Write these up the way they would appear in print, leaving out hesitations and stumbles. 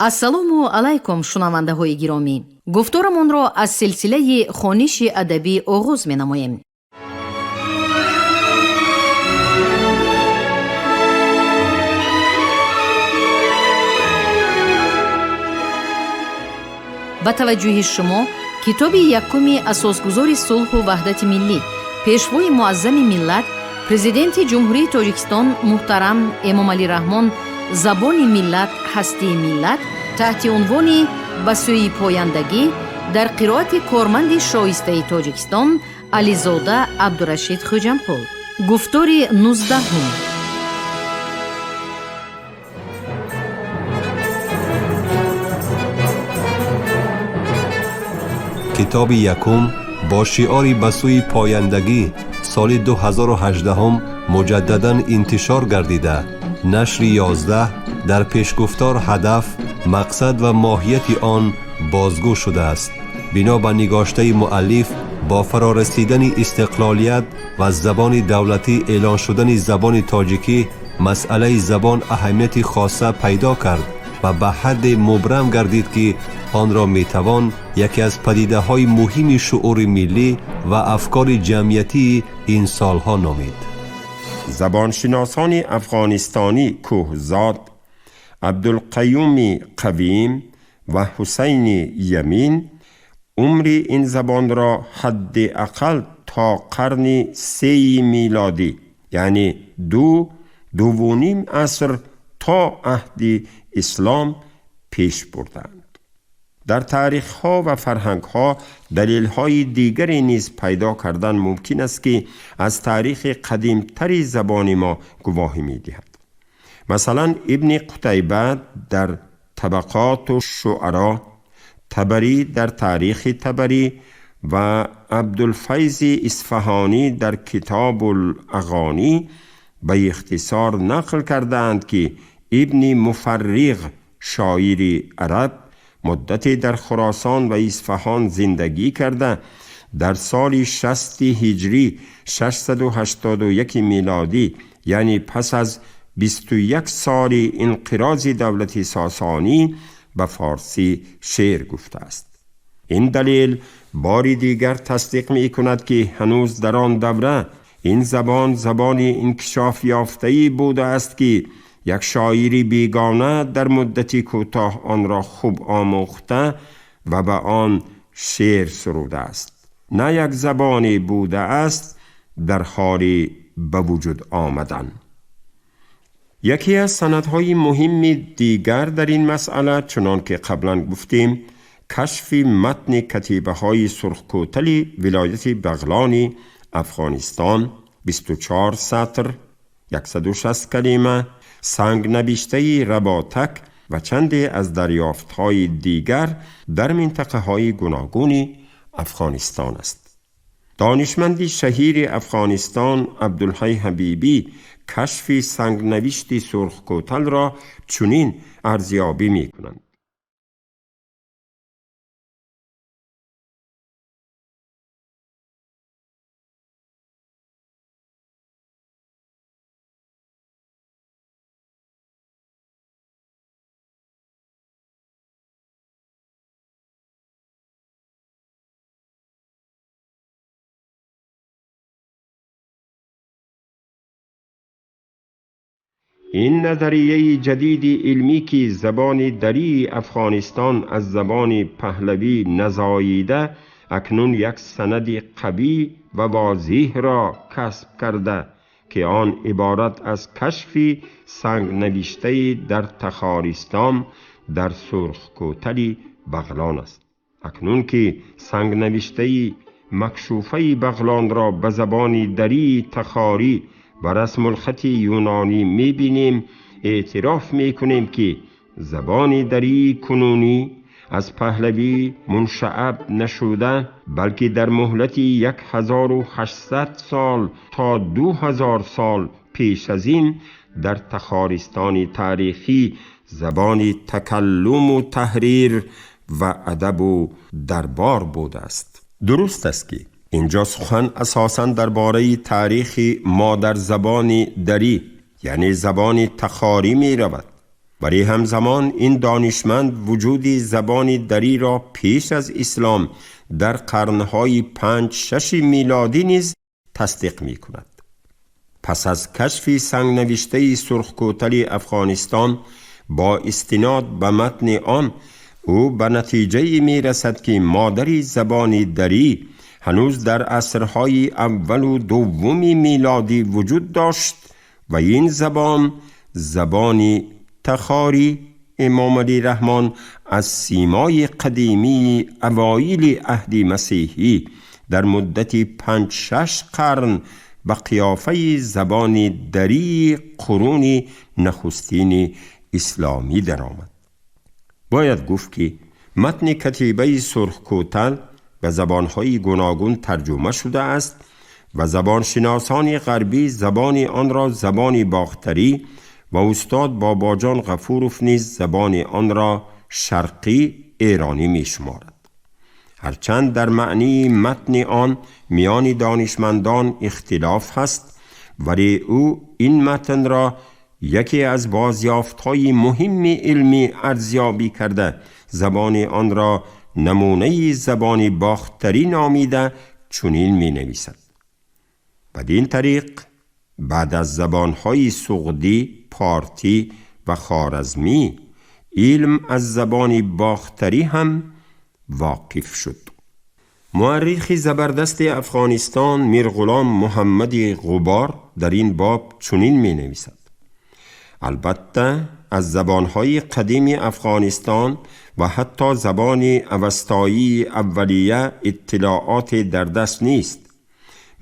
Ассалому алайкум, шунавандаҳои гиромӣ. Гуфторамонро аз силсилаи хониши адабӣ оғоз менамоем. Ба таваҷҷӯҳи шумо китоби якуми асосгузори сулҳу ваҳдати миллӣ, пешвои муаззами миллат, Президенти Ҷумҳурии Тоҷикистон муҳтарам Эмомалӣ Раҳмон «Забони миллат, ҳастии миллат» таҳти унвони «Ба сӯи пояндагӣ» дар қироати корманди шоистаи Тоҷикистон Ализода Абдурашид Хӯҷамқул. Гуфтори 19-ум. Китоби якум бо шиори «Ба сӯи пояндагӣ» соли 2018 муҷаддадан интишор гардида, нашри 11 дар пешгуфтор ҳадаф, мақсад ва моҳияти он бозгӯ шудааст. Бино ба нигоштаи муаллиф, бо фарорасидани истиқлолият ва забони давлатӣ эълон шудани забони тоҷикӣ, масъалаи забон аҳамияти хоса пайдо кард ва ба ҳадде мубрам гардид, ки онро метавон яке аз падидаҳои муҳими шуури миллӣ ва афкори ҷамъиятии ин солҳо номид. Забоншиносони афғонистонӣ Кӯҳзод, Абдулқаюми Қавим ва Ҳусайни Ямин умри ин забонро ҳадди ақал то қарни сеи милодӣ, яъне 2-2.5 аср то аҳди ислом пеш бурданд. Дар таърихҳо ва фарҳангҳо далелҳои дигаре низ пайдо кардан мумкин аст, ки аз таърихи қадимтари забони мо гувоҳӣ медиҳад. Масалан, Ибни Қутайба дар Табақоту Шуаро, Табарӣ дар Таърихи Табарӣ ва Абдулфайзи Исфаҳонӣ дар Китобул-Ағонӣ ба ихтисор нақл кардаанд, ки Ибни Муфарриғ, шоири араб, муддате дар Хуросон ва Исфаҳон зиндагӣ карда, дар соли 60 ҳиҷрӣ, 681 милодӣ, яъне пас аз 21 соли инқирози давлати Сосонӣ, ба форсӣ шеър гуфтааст. Ин далел бори дигар тасдиқ мекунад, ки ҳанӯз дар он давра ин забон забони инкишофёфтаӣ будааст, ки як шоири бегона дар муддати кӯтоҳ онро хуб омӯхта ва ба он шеър сурудааст, на як забоне будааст дар ҳоли ба вуҷуд омадан. Яке аз санадҳои муҳими дигар дар ин масъала, чунон ки қаблан гуфтем, кашфи матни катибаҳои Сурхкӯтали вилояти Бағлони Афғонистон, 24 сатр, 160 калима, сангнавиштаи Работак ва чанде аз дарёфтҳои дигар дар минтақаҳои гуногуни Афғонистон аст. Донишманди шаҳири Афғонистон Абдулҳай Ҳабибӣ кашфи сангнавишти Сурхкӯталро чунин арзёбӣ мекунанд: ин назарияи ҷадиди илмӣ, ки забони дарии Афғонистон аз забони паҳлавӣ назоида, акнун як санади қавӣ ва возеҳро касб карда, ки он иборат аз кашфи сангнавиштаи дар Тахористон дар Сурхкӯтали Бағлон аст. Акнун ки сангнавиштаи макшуфаи Бағлонро ба забони дарии тахорӣ ва расмулхати юнонӣ мебинем, эътироф мекунем, ки забони дарии кунунӣ аз паҳлавӣ муншааб нашуда, балки дар муҳлати 1800 сол то 2000 сол пеш аз ин дар Тахористони таърихӣ забони такаллуму таҳрир ва адабу дарбор будааст. Дуруст аст, ки инҷо сухан асосан дар бораи таърихи модарзабони дарӣ, яъне забони тахорӣ меравад. ولی همزمان این دانشمند وجود زبان دری را پیش از اسلام در قرنهای 5-6 میلادی نیز تصدیق می کند. پس از کشف سنگ نوشته سرخکوتل افغانستان با استناد به متن آن، او به نتیجه می رسد که مادر زبان دری هنوز در عصرهای اول و دوم میلادی وجود داشت و این زبان، زبان تخاری امام علی رحمان، از سیمای قدیمی اوایل عهد مسیحی در مدت 5-6 قرن به قیافه زبان دری قرون نخستین اسلامی درآمد. باید گفت که متن کتیبه سرخکوتل به زبانهای گوناگون ترجمه شده است و زبانشناسان غربی زبان آن را زبان باختری و استاد باباجان غفوروف نیز زبان آن را شرقی ایرانی می شمارد. هرچند در معنی متن آن میان دانشمندان اختلاف هست، ولی او این متن را یکی از بازیافت‌های مهم علمی ارزیابی کرده، زبان آن را نمونه زبان باختری نامیده چنین می نویسد: بدین طریق بعد از زبانهای سغدی، پارتی و خوارزمی، علم از زبان باختری هم واقف شد. مورخ زبردست افغانستان میرغلام محمد غبار در این باب چنین می نویسد: البته از زبانهای قدیم افغانستان و حتی زبان اوستایی اولیه اطلاعات در دست نیست،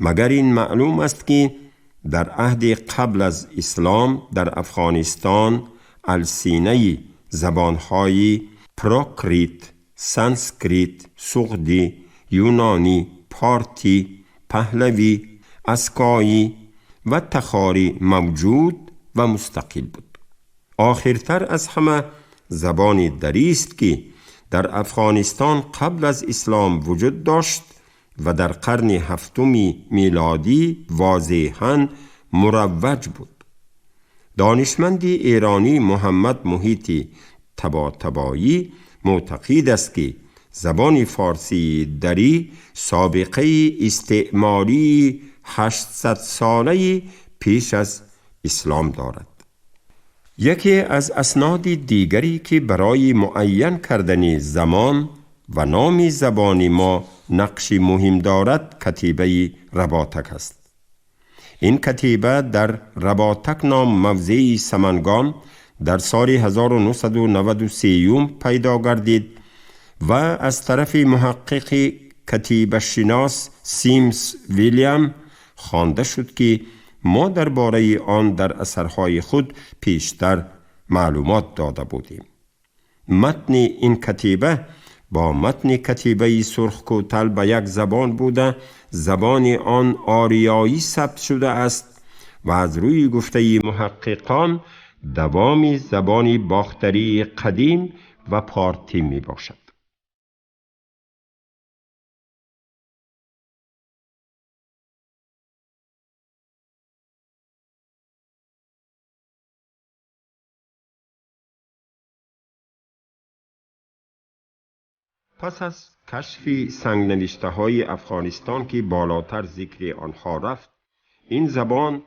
مگر این معلوم است که در عهد قبل از اسلام در افغانستان السینه زبانهای پراکریت، سانسکریت، سغدی، یونانی، پارتی، پهلوی، اسکایی و تخاری موجود و مستقل بود. آخرتر از همه زبان دری است که در افغانستان قبل از اسلام وجود داشت و در قرن هفتم میلادی واضحاً مروج بود. دانشمند ایرانی محمد محیط طباطبایی معتقد است که زبان فارسی دری سابقه استعماری 800 ساله پیش از اسلام دارد. یکی از اسناد دیگری که برای معین کردن زمان و نام زبان ما نقش مهم دارد کتیبه رباطک است. این کتیبه در رباطک نام موضع سمنگان در سال 1993 پیدا گردید و از طرف محقق کتیبه شناس سیمز ویلیام خوانده شد که ما درباره آن در اثرهای خود پیشتر معلومات داده بودیم. متن این کتیبه با متن کتیبه سرخکوتل به یک زبان بوده، زبان آن آریایی ثبت شده است و از روی گفته محققان دوام زبان باختری قدیم و پارتی می باشد. پس از کشف سنگ‌نوشته‌های افغانستان که بالاتر ذکر آنها رفت، این زبان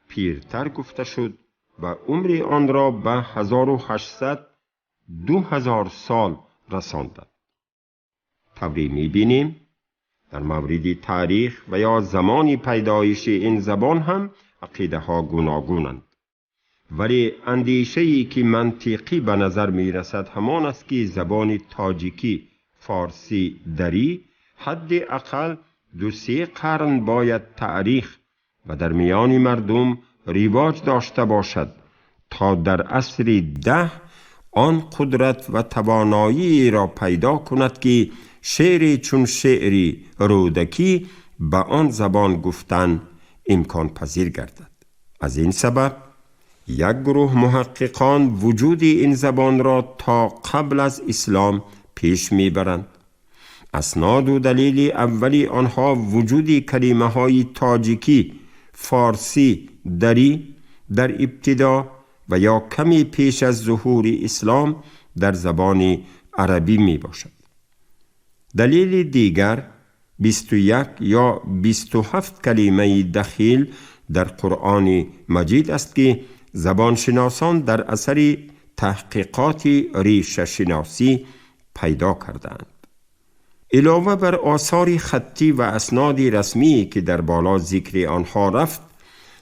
پیرتر گفته شد و عمر آن را به 1800-2000 سال رساندند. طوری می‌بینیم در مورد تاریخ و یا زمان پیدایش این زبان هم عقیده‌ها گوناگونند، ولی اندیشه‌ای که منطقی به نظر می‌رسد همان است که زبان تاجیکی فارسی دری حد اقل 2-3 قرن باید تاریخ و در میان مردم رواج داشته باشد تا در عصر 10 آن قدرت و توانایی را پیدا کند که شعری چون شعری رودکی به آن زبان گفتن امکان پذیر گردد. از این سبب یک گروه محققان وجود این زبان را تا قبل از اسلام پیش میبرند. اسناد و دلیل اولی آنها وجود کلمه های تاجیکی، فارسی، دری در ابتدا و یا کمی پیش از ظهور اسلام در زبان عربی می باشد. دلیل دیگر 21 یا 27 کلمه دخیل در قرآن مجید است که زبانشناسان در اثر تحقیقات ریشه شناسی پیدا کردند. علاوه بر آثار خطی و اسناد رسمی که در بالا ذکر آنها رفت،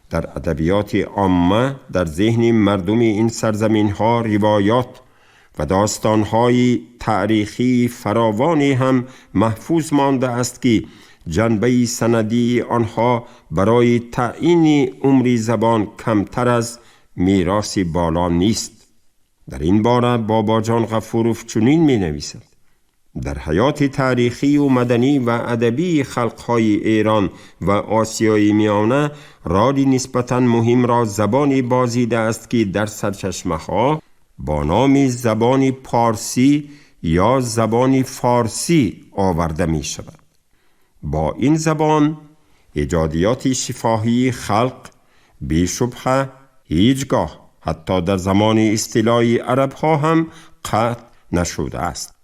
در ادبیات عامه در ذهن مردم این سرزمین ها روایات و داستانهای تاریخی فراوانی هم محفوظ مانده است که جنبه سندی آنها برای تعیین عمر زبان کمتر از میراث بالا نیست. در این باره باباجان غفوروف چنین می نویسد: در حیات تاریخی و مدنی و ادبی خلقهای ایران و آسیای میانه رادی نسبتاً مهم را زبانی بازیده است که در سرچشمه ها با نام زبان پارسی یا زبان فارسی آورده می شود. با این زبان ایجادیات شفاهی خلق بی شبهه هیچگاه حتی در زمان استیلای عرب ها هم قطع نشده است.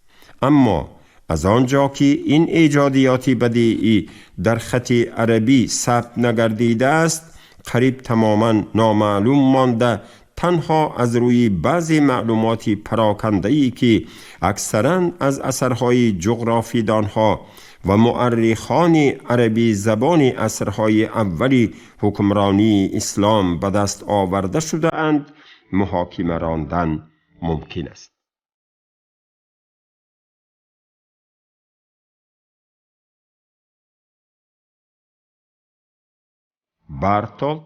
اما از آنجا که این ایجادیات بدیعی در خط عربی ثبت نگردیده است، قریب تماما نامعلوم مانده، تنها از روی بعضی معلومات پراکنده‌ای که اکثرا از اثرهای جغرافیدانها و مؤرخان عربی زبان عصرهای اولی حکمرانی اسلام به دست آورده شده اند، محاکمه راندن ممکن است. بارتولد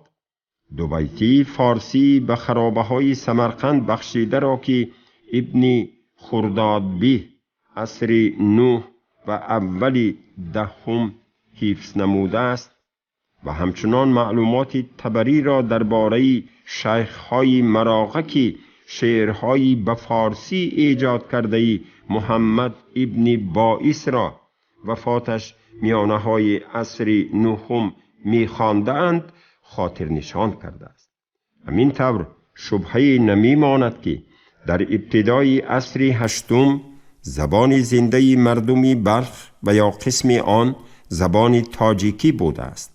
دو بیتی فارسی به خرابه های سمرقند بخشیده را که ابن خردادبی عصر 9 و اول 10 حفظ نموده است و همچنان معلومات طبری را درباره شیخ‌های مراغه که شعرهایی به فارسی ایجاد کرده محمد ابن باعث را وفاتش میانه های عصر 9 می‌خواندند خاطر نشان کرده است. همین طور شبهه نمی ماند که در ابتدای عصر 8 زبان زنده مردمی بلخ و یا قسم آن زبان تاجیکی بوده است.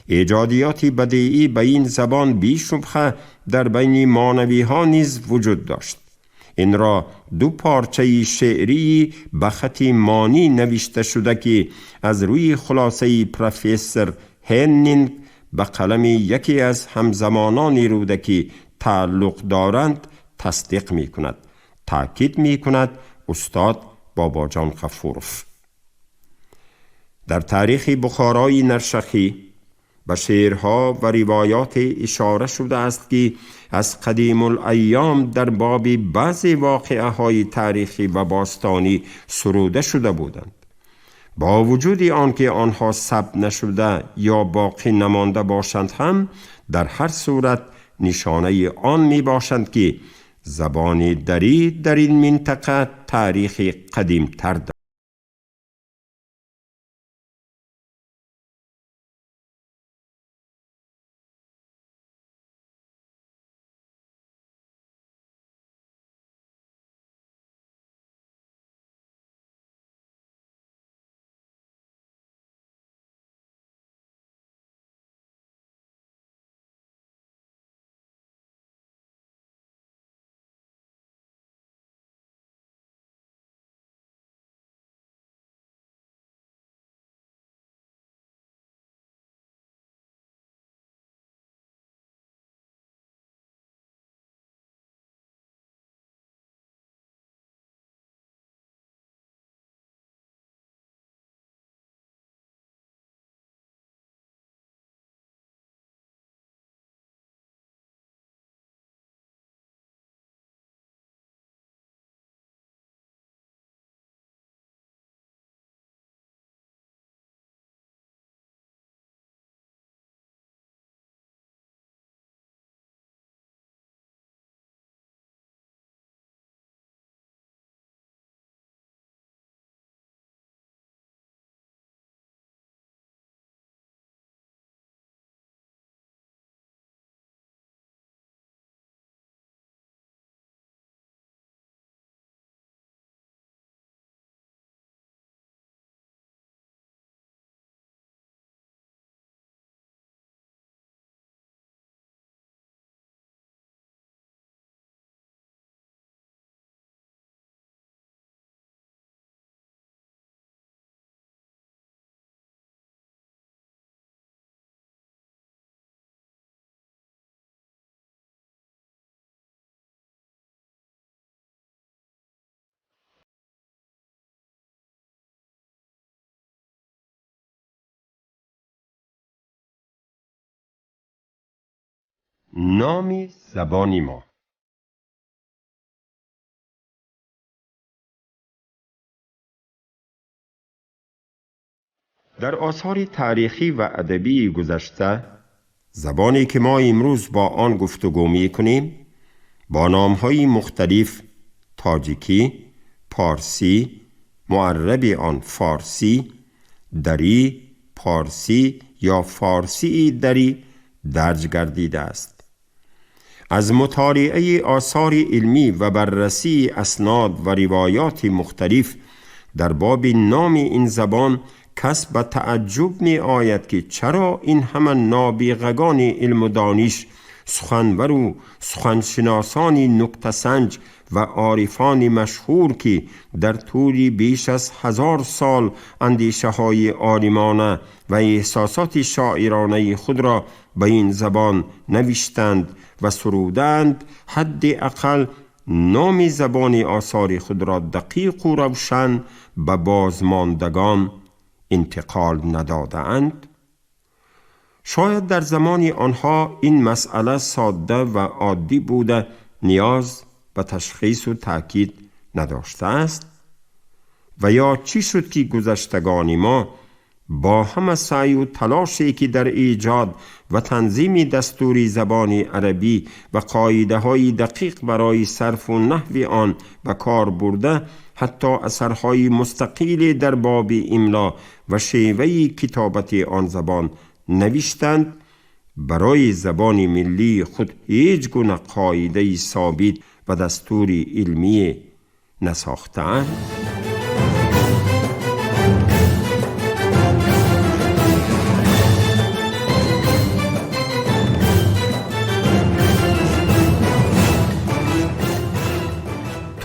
ایجادیات بدیعی به این زبان بی شبهه در بین مانوی ها نیز وجود داشت. این را دو پارچه شعری به خط مانی نوشته شده که از روی خلاصه پروفسور هنینگ به قلم یکی از همزمانان رودکی تعلق دارند تصدیق می کند. تأکید می کند استاد باباجان غفوروف. در تاریخ بخارای نرشخی به شعرها و روایات اشاره شده است که از قدیم الایام در باب بعضی واقعه های تاریخی و باستانی سروده شده بودند. با وجود آنکه آنها ثبت نشده یا باقی نمانده باشند هم در هر صورت نشانه آن می باشند که زبان دری در این منطقه تاریخ قدیم تر دارد. Номи забони мо. Дар осори таърихӣ ва адабии гузашта, забоне ки мо имрӯз бо он гуфтугӯ мекунем, бо номҳои мухталиф тоҷикӣ, порсӣ, муарраби он форсӣ, дарӣ, порсӣ ё форсии дарӣ дарҷ гардидааст. Аз мутолиаи осори илмӣ ва баррасии аснод ва ривоёти мухталиф дар боби номи ин забон кас ба тааҷҷуб меояд, ки чаро ин ҳама нобиғагони илму дониш, суханвару суханшиносони нуктасанҷ ва орифони машҳур, ки дар тӯли беш аз 1000 сол андешаҳои олимона ва эҳсосоти шоиронаи худро ба ин забон навиштанд ва суруданд, ҳадди ақал номи забони осори худро дақиқу равшан ба бозмондагон интиқол надодаанд. Шояд дар замони онҳо ин масъала содда ва оддӣ буда, ниёз ба ташхису таъкид надоштааст. Ва ё чӣ шуд, ки гузаштагони мо бо ҳама саъю талоше, ки дар эҷод ва танзими дастури забони арабӣ ва қоидаҳои дақиқ барои сарфу наҳви он ба кор бурда, ҳатто асарҳои мустақиле дар боби имло ва шеваи китобати он забон навиштанд, барои забони миллии худ ҳеҷ гуна қоидаи собит ва дастури илмие насохтаанд?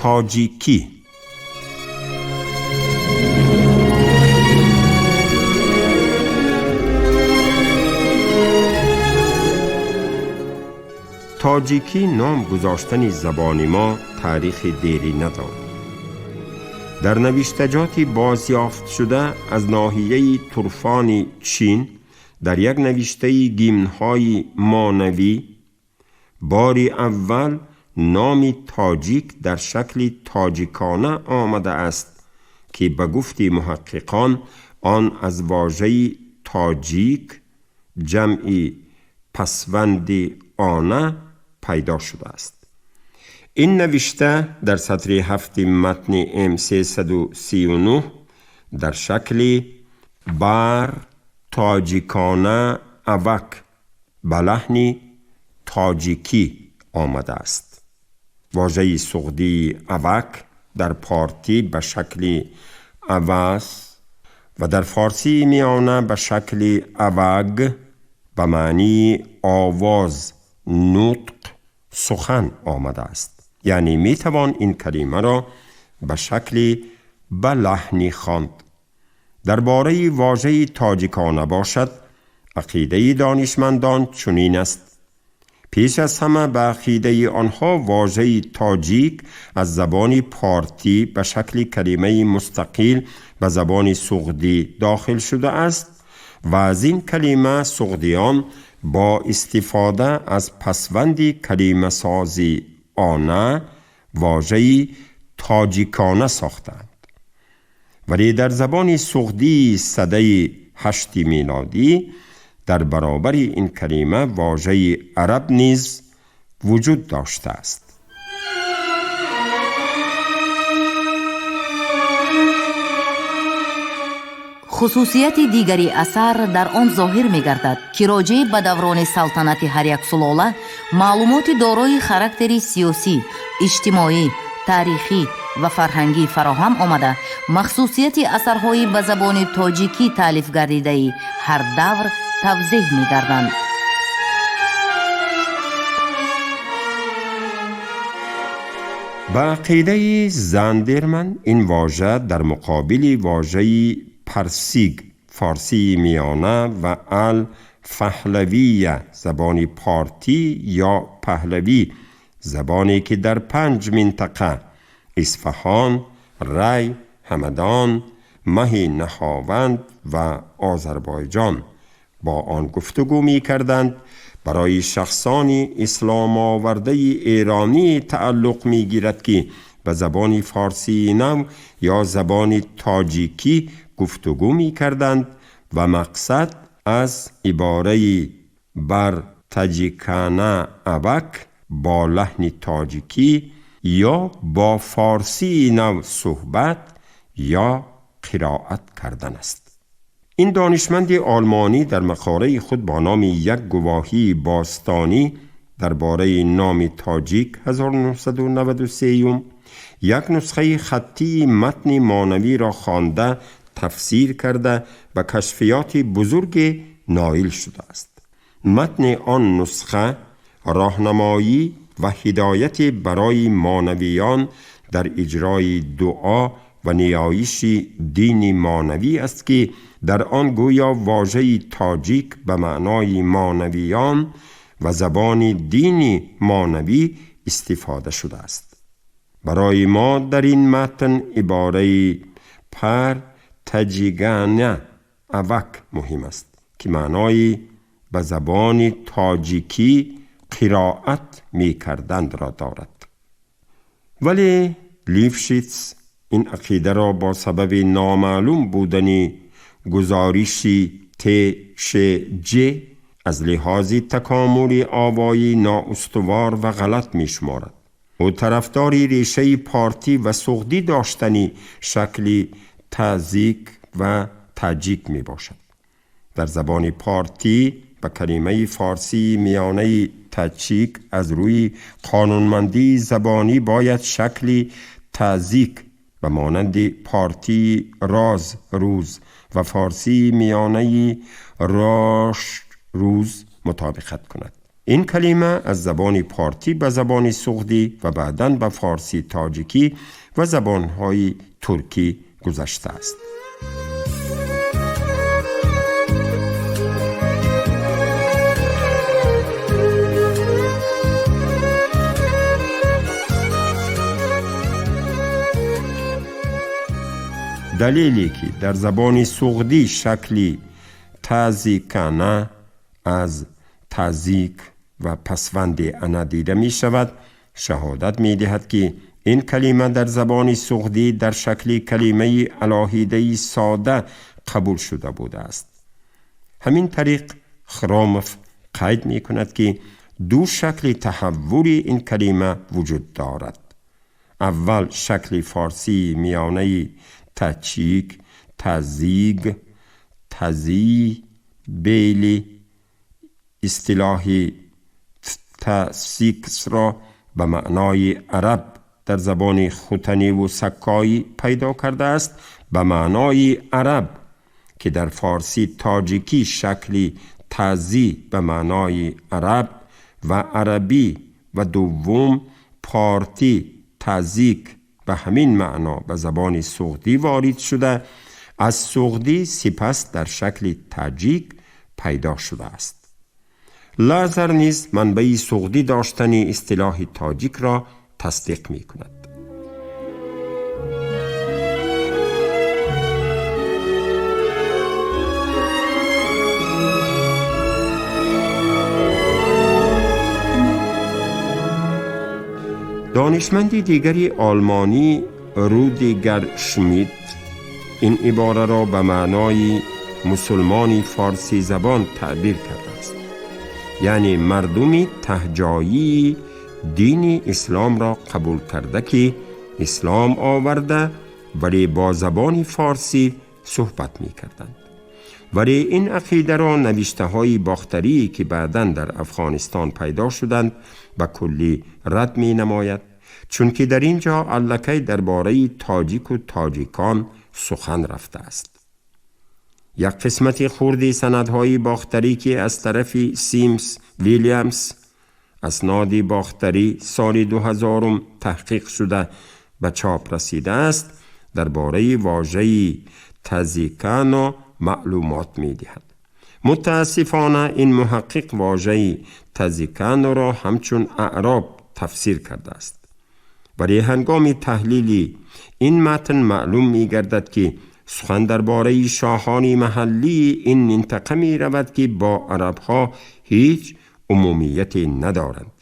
тоҷикӣ. Тоҷикӣ ном гузоштани забони мо таърихи дерӣ надорад. Дар навиштаҷоти бозёфтшуда аз ноҳияи Турфони Чин, дар як навиштаи гимнҳои монавӣ, бори аввал номи тоҷик дар шакли тоҷикона омадааст, ки ба гуфти муҳаққиқон он аз вожаи тоҷик ҷамъи пасванди она пайдо шудааст. Ин навишта дар сатри ҳафти матни М339 дар шакли бар тоҷикона авак ба лаҳни тоҷикӣ омадааст. Вожаи суғдии авак дар портӣ ба шакли аваз ва дар форсии миёна ба шакли аваг ба маънии овоз, нутқ, сухан омадааст. Яъне метавон ин калимаро ба шакли ба лаҳни хонд. Дар бораи вожаи тоҷикона бошад, ақидаи донишмандон чунин аст. Пеш аз ҳама ба ақидаи онҳо вожаи тоҷик аз забони портӣ ба шакли калимаи мустақил ба забони суғдӣ дохил шудааст ва аз ин калима суғдиён бо истифода аз пасванди калимасози она вожаи тоҷикона сохтаанд. Вале дар забони суғдии садаи ҳашти милодӣ дар баробари ин калима вожаи араб низ вуҷуд доштааст. Хусусияти дигари асар дар он зоҳир мегардад, ки роҷеъ ба даврони салтанати ҳар як сулола маълумоти дорои характери сиёсӣ, иҷтимоӣ, таърихӣ ва фарҳангӣ фароҳам омада, махсусияти асарҳои ба забони тоҷикӣ таълиф гардидаи ҳар давр тавзеҳ мегарданд. Ба ақидаи Зандерман ин вожа дар муқобили вожаи парсиг, форсии миёна ва ал фаҳлавия, забони портӣ ё паҳлавӣ, забоне ки дар 5 минтақа Исфаҳон, Рай, Ҳамадон, Маҳи Наҳованд ва Озарбойҷон бо он гуфтугӯ мекарданд, برای شخصان اسلام آورده ایرانی تعلق می گیرد که به زبان فارسی نو یا زبان تاجیکی گفتگو می کردند و مقصد از عباره بر تاجیکانه اوک با لحن تاجیکی یا با فارسی نو صحبت یا قرائت کردن است. این دانشمند آلمانی در مقاله خود با نام یک گواهی باستانی درباره نام تاجیک 1993 یک نسخه خطی متن مانوی را خوانده تفسیر کرده و کشفیات بزرگ نایل شده است. متن آن نسخه راهنمایی و هدایت برای مانویان در اجرای دعا و نیایش دین مانوی است که در آن گویا واژه تاجیک به معنای مانویان و زبان دین مانوی استفاده شده است. برای ما در این متن عباره پر تاجیگانه اوک مهم است که معنای به زبان تاجیکی قرائت می کردند را دارد. ولی لیفشیتس این عقیده را با سبب نامعلوم بودن گزارش ت ش ج از لحاظ تکامل آوایی نااستوار و غلط می شمارد. او طرفدار ریشه پارتی و سغدی داشتنی شکل تازیک و تاجیک می باشد. در زبان پارتی و کلمه فارسی میانه تاچیک از روی قانونمندی زبانی باید شکل تازیک و مانند پارتی راز روز و فارسی میانه راش روز مطابقت کند. این کلمه از زبان پارتی به زبان سغدی و بعداً به فارسی تاجیکی و زبانهای ترکی گذشته است. دلیلی که در زبان سغدی شکلی تازیکانه از تازیک و پسوند انا دیده می شود، شهادت می دهد که این کلمه در زبان سغدی در شکل کلمه علاهیده ساده قبول شده بوده است. همین طریق خرامف قید می کند که دو شکل تحول این کلمه وجود دارد. اول شکل فارسی میانه تاچیک، تازیگ، تازی، بیلی اصطلاح تاسیکس را به معنای عرب در زبان خوتنی و سکایی پیدا کرده است، به معنای عرب که در فارسی تاجیکی شکلی تازی به معنای عرب و عربی و دوم پارتی تازیک به همین معنا به زبان سغدی وارد شده، از سغدی سپس در شکل تاجیک پیدا شده است. لازر نیز منبع سغدی داشتن اصطلاح تاجیک را تصدیق می کند. دانشمند دیگری آلمانی رودیگر شمیت این عباره را به معنای مسلمانی فارسی زبان تعبیر کرده است، یعنی مردمی تهجایی دین اسلام را قبول کرده که اسلام آورده ولی با زبان فارسی صحبت می کردند. ولی این عقیده را نوشته های باختری که بعداً در افغانستان پیدا شدند به کلی رد می نماید، چون که در اینجا الکی درباره تاجیک و تاجیکان سخن رفته است. یک قسمت خردی سندهای باختری که از طرف سیمز ویلیامز اسناد باختری سال 2000 تحقیق شده به چاپ رسیده است، درباره واژه تازیکانو معلومات می دهد. متاسفانه این محقق واژه تازیکانو را همچون اعراب تفسیر کرده است. ولی هنگام تحلیل این متن معلوم می گردد که سخن درباره شاهان محلی این منطقه می رود که با عربها هیچ умумияте надоранд.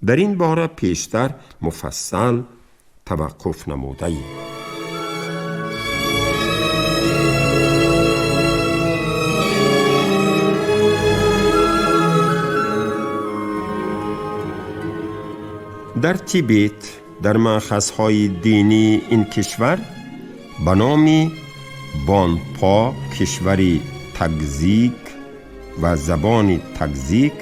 Дар ин бора пештар муфассал таваққуф намудаем. Дар Тибет, дар маъхазҳои динии ин кишвар ба номи Бонпо кишвари Тагзик ва забони Тагзик.